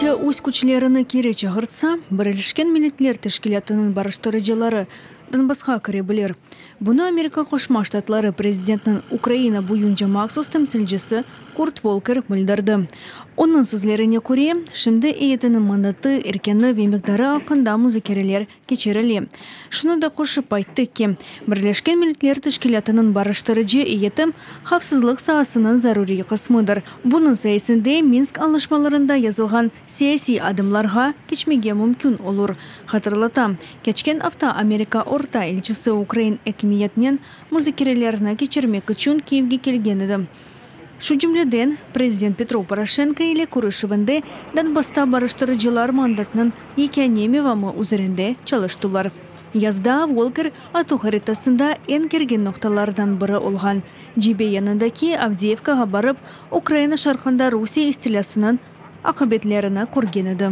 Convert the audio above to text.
Rusiye öz küçlerini keri çağırtsa, Birleşken Milletler Teşkilâtınıñ barıştırıcıları Donbassqa kire bilir. Bunı Amerika Qoşma Ştatları prezidentiniñ Ukraina boyunca mahsus temsilcisi Kurt Volker bildirdi. Onıñ sözlerine köre, şimdi eyyetiniñ mandatı, erkânı ve miqdarı aqqında muzakereler keçirile. Şunı da qoşıp ayttı ki, Birleşken Milletler Teşkilâtınıñ barıştırıcı eyyeti havfsızlıq saasınıñ zaruriy qısmıdır. Bunıñ sayesinde Minsk añlaşmalarında yazılğan siyasiy adımlarğa keçmege mümkün olur. Hatırlatam, keçken afta Amerika Orta elçisi ukrain akimiyetinen muzakerelerni keçirmek içün Kiyevge kelgen edi. Şu cümleden, prezident Petro Poroşenko ile körüşüvinde Donbassta barıştırıcılar mandatınıñ yekâne mevamı üzerinde çalıştılar. Yazda Volker atuv haritasında eñ kergin noqtalardan biri olğan cebe yanındaki Avdiyevkağa barıp, Ukraina şarqında Rusiye istilâsınıñ aqibetlerini körgen edi.